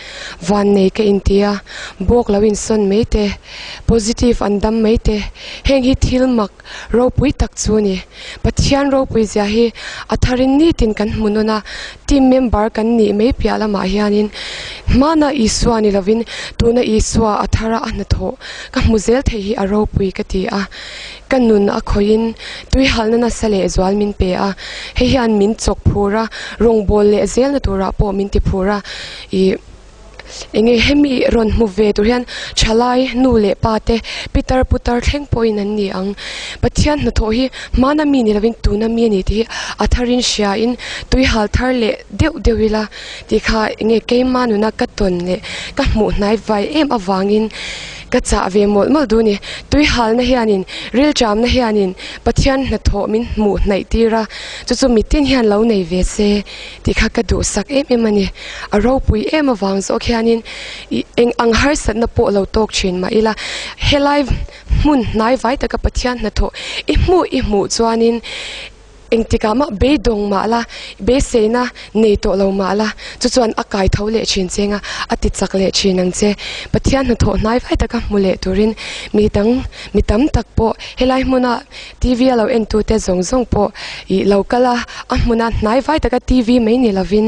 D: vannei ka inti a, bawk lo insawn mai te, positive an dam mai te, heng hi thil mak ropui tak chu a ni. Pathian ropui zia hi a tharin nitin kan hmu nawn a, team member kan nih mai piah lamah hianin hmana Isua ni lovin tuna Isua a thara a hnathawh ka hmu zel thei hi a ropui ka ti a. Ka nun a khawihin tuihalna nasa leh zual min pe a, hei hian min chawk phur a, rawngbâwl leh zelna turah pawh min ti phur a, ih. Enge hemi rawn hmu ve tur hian thalai nu leh pa te pitar putar thleng pawhin an ni ang. Pathian hnathawh hi hmana mi ni lovin tuna mi a ni tih hi a tharin hriain tui hal thar leh deuh deuh ila tih kha enge keima nuna ka tawn leh ka hmuh hnai vai em avangin. ka chah ve mawlh mawlh duh a ni. Tui halna hianin, rilṭamna hianin Pathian hnathawh min hmuh hnaih tir a, chu chu mitin hian lo nei ve se tih kha ka duhsak em em a ni. A ropui em avang zawk hianin ih eng ang harsatna pawh lo tawk thin mah ila, helai hmun hnai vai taka Pathian hnathawh i hmuh i hmuh chuanin Engtikah mah beidawng mah la, beiseina nei tawh lo mah la, chu chuan a kai tho leh thin che nga, a ti chak leh thin ang che. Pathian hnathawh hnai vai taka hmu leh turin mi dang, mi tam tak pawh helai hmuna TV a lo entute zawng zawng pawh ih lo kal a, a hmuna hnai vai taka TV mai ni lovin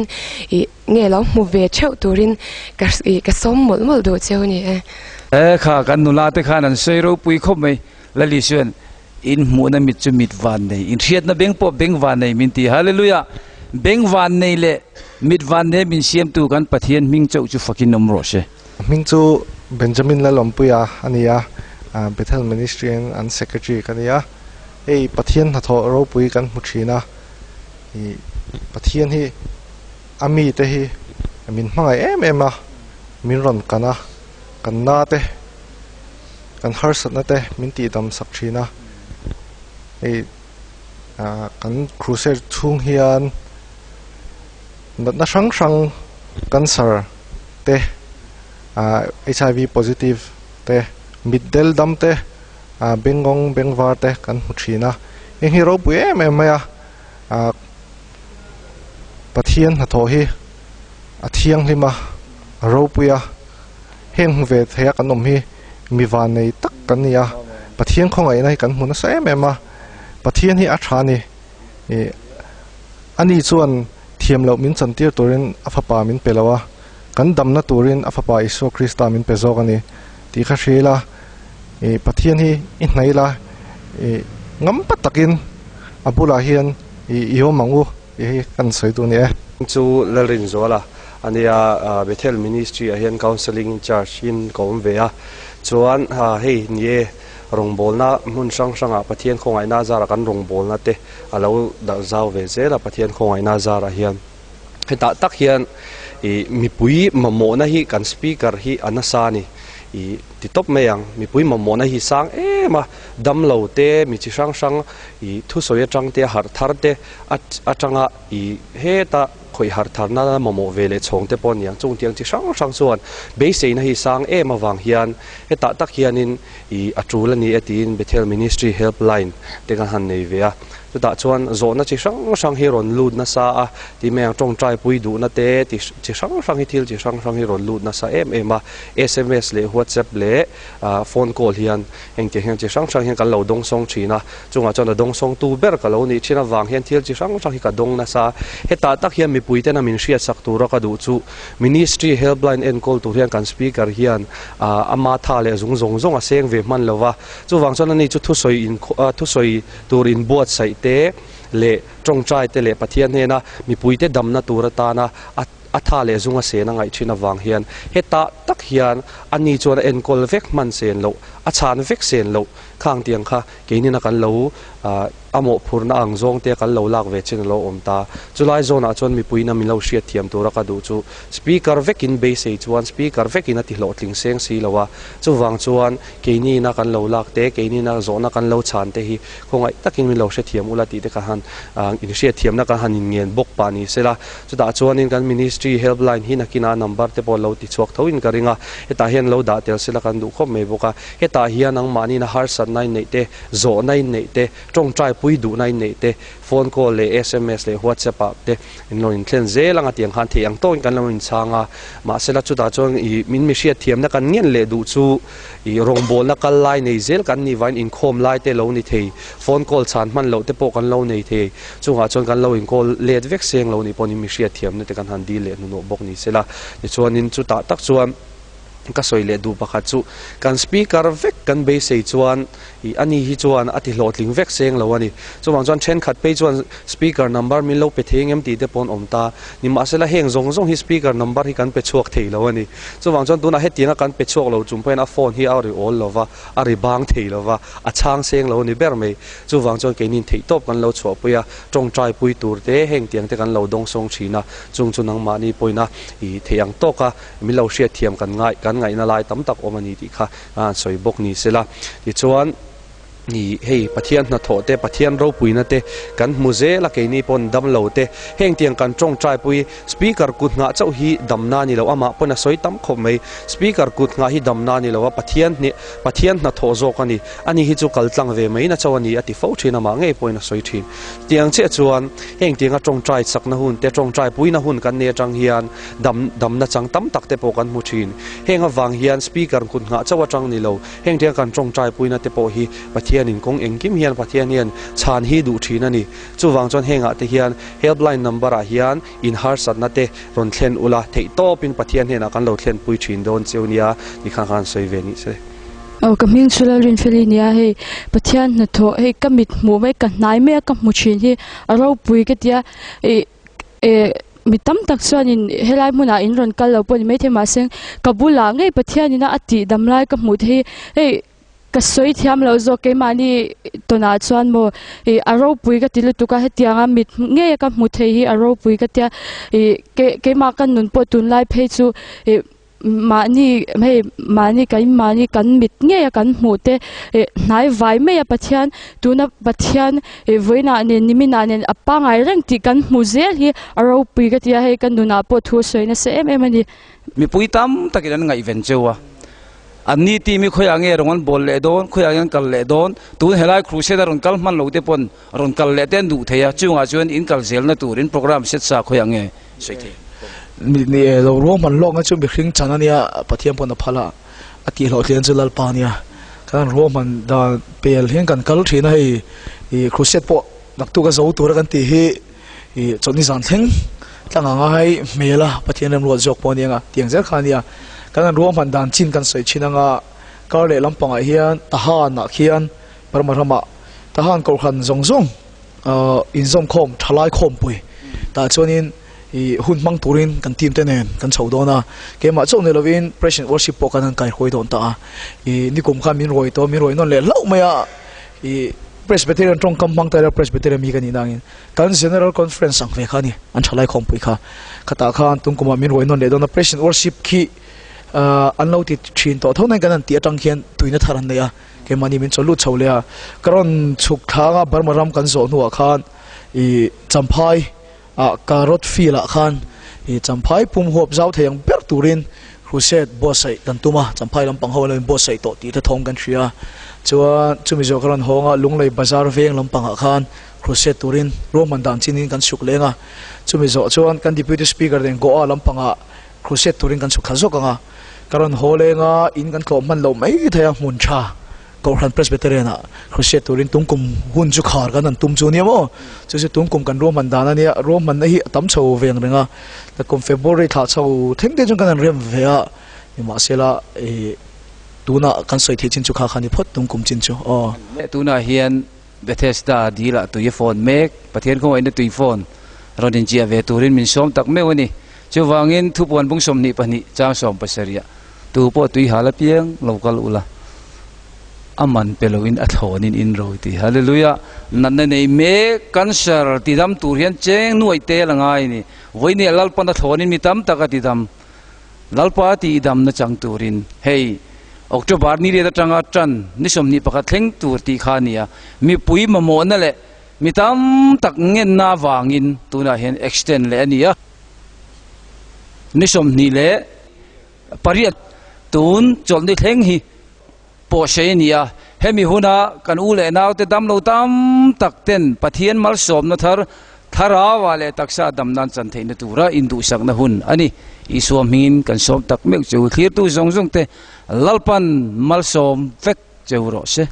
D: ih nge lo hmu ve theuh turin ka ih ka sawm mawlh mawlh duh cheu ni e.
A: E kha, kan nula te khan an sawi ropui khawp mai, Lalisuen. In hmuhna mit chu mit van nei, in hriatna beng pawh beng van nei min ti. Hallelujah! Beng van nei leh mit van nei min siamtu kan Pathian hming chauh chu fakin awm rawh se.
E: Hming chu Benjamin Lalawmpuia a ni a, Bethel Ministry an Secretary ka ni a. Hei Pathian hnathawh ropui kan hmu thin a, ih Pathian hi a mite hi min hmangaih em em a, min rawn kan a, kan na te kan harsatna te min tihdam sak thin a hei ah kan crusade chhung hian natna hrang hrang cancer te ah h i v positive te mitdel dam te ah bengngawng bengvar te kan hmu thin a heng hi ropui em em mai a ah Pathian hnathawh hi a thianghlim a a ropui a. Heng hmu ve thei a kan awm hi mi vannei tak kan ni a, Pathian khawngaihna hi kan hmu nasa em em a, Pathian hi a tha a ni. Ih ani chuan thiam loh min chantir turin a fapa min pe lo a, kan damna turin a fapa Isua Krista min pe zawk a ni tih kha hria ila, ih Pathian hi i hnaih ila, ih ngam pa takin a bulah hian ih i awm ang u. Tih hi kan sawi duh a ni e.
F: Chu Lalrinzuala a nia, Bethel Ministry ah hian Counselling in charge in ka awm ve a, chuan hei ni e rawngbawlna hmun hrang hrangah Pathian khawngaihna zarah kan rawngbawlna te a lo darh zau ve zel a, Pathian khawngaihna zarah hian hetah tak hian ih mipui mamawhna hi kan speaker hi a nasa a ni ih ti tawp mai ang, mipui mamawhna hi sang em a, damlo te mi chi hrang hrang ih thusawi atang te harh thar te atanga i heta khawih harh tharna mamawh ve leh chhawng te pawh a ni ang. Chung tiang chi hrang hrang chuan beiseina hi sang em avang hian hetah tak hianin i a tul a ni e tiin Bethel Ministry Helpline te kan han nei ve a. Chutah chuan zawhna chi hrang hrang hi rawn lut nasa a, ti mai ang tawngtai pui duhna te ti chi hrang hrang hi thil chi hrang hrang hi rawn lut nasa em em a. Sms leh WhatsApp leh phone call hian Engtiang hian chi hrang hrang hian kan lo dawngsawng thin a, chungah chuan a dawngsawngtu ber ka lo nih thin avang hian thil chi hrang hrang hi ka dawng nasa. Hetah tak hian mipuitena min hriatsak tura ka duh chu Ministry Helpline enkawl tur hian kan Speaker hian ama tha leh zung zawng zawng a seng ve hman lo va, chuvang chuan ani chu thusawi in thusawi tur inbuatsaih te leh tawngtai te leh Pathian hnena mipuite damna tur atana a A tha leh zunga sen a ngaih thin avang hian hetah tak hian a ni chuan a enkawl vek hman sen loh, a chhan vek sen loh khang tiang kha keinina kan lo a mawhphurhna ang zawng te kan lo lak ve chin a lo awm ta. Chulai zawnah chuan mipuiin a min lo hriat thiam tura ka duh chu Speaker vekin beisei chuan Speaker vekin a ti hlawhtling seng si lo a, chuvang chuan keinina kan lo lak te, keinina zawhna kan lo chhan te hi khawngaih takin min lo hrethiam ula tih te ka han inhriatthiamna kan han inngen bawk pah ni sela. Chutah chuanin kan Ministry Helpline hi nakinah number te pawh lo ti chhuak tho in ka ring a, hetah hian lo dah tel sela kan duh khawp mai bawk a. Hetah hian angmahniin a harsatna in neih te, zawhna in neih te, tawngtai pui duhna in neih te, phone call leh sms leh whatsapp ah te in lo inthlen zel ang a tiang khan theih ang tawkin kan lo inchhang a. Mahsela chutah chuan ih min mi hriatthiamna kan ngen leh duh chu ih rawngbawlna kal lai nei zel kan nih vangin inkhawm lai te lo ni thei, phone call chhan hman loh te pawh kan lo nei thei. Chungah chuan kan lo inkawl let vek seng lo nih pawhin mi hriatthiamna te kan han dil leh hnuhnawh bawk ni sela. Tichuanin chutah tak chuan ka sawi leh duh pakhat chu kan speaker vek kan beisei chuan ih ani hi chuan a ti hlawhtling vek seng lo a ni. Chuvang chuan thenkhat phei chuan speaker number min lo pe thei engem tih te pawh an awm ta. Nimahsela heng zawng zawng hi speaker number hi kan pe chhuak thei lo a ni. Chuvang chuan tunah hetianga kan pe chhuak lo chung pawhin a phone hi a ri awl lo va, a ri bang thei lo va, a chhang seng lo a ni ber mai. Chuvang chuan keinin theihtawp kan lo chhuahpui a, tawngtai pui tur te heng tiang te kan lo dawngsawng thin a, chung chu nangmahni pawhin a i theih ang tawk a, min lo hriatthiam kan ngai kan. kan ngaihna lai tam tak awm a ni tih kha a sawi bawk ni sela. Tichuan. Ni, hei Pathian hnathawh te, Pathian ropuina te kan hmu zel a, keini pawn damlo te, heng tiang kan tawngtai pui, Speaker kut nghah chauh hi damna a ni lo, amah pawn a sawi tam khawp mai, Speaker kut nghah hi damna a ni lo a, Pathian hneh, Pathian hnathawh zawk a ni, ani hi chu kal tlang ve mai na chauh a ni a ti fo thin, amah ngei pawhin a sawi thin. Tiang chiah chuan heng tianga tawngtai chakna hun te, tawngtai puina hun kan nei atang hian dam, damna chang tam tak te pawh kan hmu thin. Heng avang hian Speaker kut nghah chauh atang ni lo, Heng tiang kan tawngtai puina te pawh hi Pathianin kawng engkim hian Pathian hian chhan hi duh thin a ni. Chuvang chuan hengah te hian helpline number ah hian in harsatna te rawn thlen ula theih tawpin Pathian hnenah kan lo thlen pui thin dawn cheu nia ti khan khan sawi ve nih se.
G: Aw ka hming chu Lalrinfeli nia hei Pathian hnathawh hei ka mit hmuh mai ka hnai mai a ka hmu thin hi a ropui ka tia ih Eh mi tam tak chuanin helai hmunah in rawn kal lo pawh ni maithei mahse ka bulah ngei Pathianina a tih dam lai ka hmuh te hi hei ka sawi thiam loh zawk keimahni tawnah chuan maw ih a ropui ka ti lutuk a hetianga mit ngei a ka hmu thei hi a ropui ka tia ih ke keimah ka nun pawh tunlai phei chu ih Mahni hei mahni kan mahni kan mit ngei a kan hmuh te ih hnai vai mai a Pathian tuna Pathian ih vawiinah nen niminah nen a pangai reng tih kan hmu zel hi a ropui ka ti a hei ka nunah pawh thu a sawi nasa em em a ni.
A: Mipui tam takin an ngaihven cheu a, an ni tih mi khawiah nge rawn an bawl leh dawn, khawiah nge an kal leh dawn, tun helai crusade a rawn kal hman lo te pawn rawn kal leh te an duh thei a, chungah chuan in kal zelna turin programme set sa khawiah nge sawi thei.
B: Ni e, lo ruahman lawkna chu mihring chan a nia, Pathian pawn a phal a, a tih hlawhtlian chu Lalpa a nia. Kan ruahman dan pel hian kan kal thin a, hei i crusade pawh naktuk a zo tura kan tih hi i chawlhni zan thleng tlang anga hei hmel a Pathian remruat zawk pawh a nia nga tiang zel kha a nia. Kan ruahman dan chin kan sawi thin anga kar leh lampangah hian Tahan ah khian Burma ramah Tahan kohhran zawng zawng inzawmkhawm thalai khawmpui tah chuanin ih hun hmang turin kan team te nen kan chho dawn a, keimah chauh ni lovin praise and worship pawh kan han kaihruai dawn ta a, ih nikum khan min ruai tawh min ruai nawn leh hlauh mai a, ih Presbyterian tawngkam hmang ta ila Presbyterian mi ka nih nangin kan General Conference ang ve kha a ni an thalai khawmpui kha, khatah khan tungkumah min ruai nawn leh dawn a praise and worship khi an lo ti thin tawh tho nain kan han tih atang khian tuina thar an nei a. Keimahni min chaw lut chho leh a, ka rawn chhuk thlang a, Burma ram kan zawh hnuah khan ih Champhai ah Carrot field ah khan ih Champhai pum huap zau thei ang ber turin crusade buatsaih kan tum a, Champhai lampang ho an lo inbuatsaih tawh tih te thawm kan hria a, chuan chumi zawh ka rawn hawng a, Lunglei bazar veng lampangah khan crusade turin ruahman dan chinin kan chhuk leng a, chumi zawh chuan kan Deputy Speaker nen Goa lampangah crusade turin kan chhuk thla zawk ang a. Ka rawn haw leng a, in kan tlawh hman loh mai thei a, hmun tha Kohhran Presbyterian ah Crusade turin tungkum hun chu khar kan han tum chu nia maw? Chu chu tungkum kan ruahman dan a nia, ruahmanna hi a tam chho veng reng a, kum February thlah chho thleng te chuan kan han rem ve a, nimahsela ih tunah kan sawi theih chin chu kha kha ni phawt tungkum chin chu aw.
A: Tunah hian Bethesda dil ah tui a phone mek, Pathian khawngaihna tui phone rawn inchiah ve turin min sawm tak meuh a ni. Chuvangin thupuan bung 22 chang 70 ah tu pawh tui hal apiang lo kal ula, a man pe loin a thlawnin in ro ti. Hallelujah! Natna nei mek, cancer ti dam tur hian cheng nuaih tel a ngai a ni. Vawinia Lalpan a thlawnin mi tam tak a ti dam. Lalpa tih damna chang turin hei October ni riat atanga tan ni 21 thleng tur tih kha a ni a, mipui mamawhna leh mi tam tak ngenna avangin tunah hian extend leh a ni a. Ni 28 tun chawlhni thleng hi pawh sei a ni a, hemi huna kan u leh naute damlo tam tak ten Pathian malsawmna thar thlarauah leh taksa dam nan chan theihna tura induhsakna hun a ni. Isua hmingin kan sawm tak meuh cheu, thlirtu zawng zawng te Lalpan malsawm vek cheu rawh se.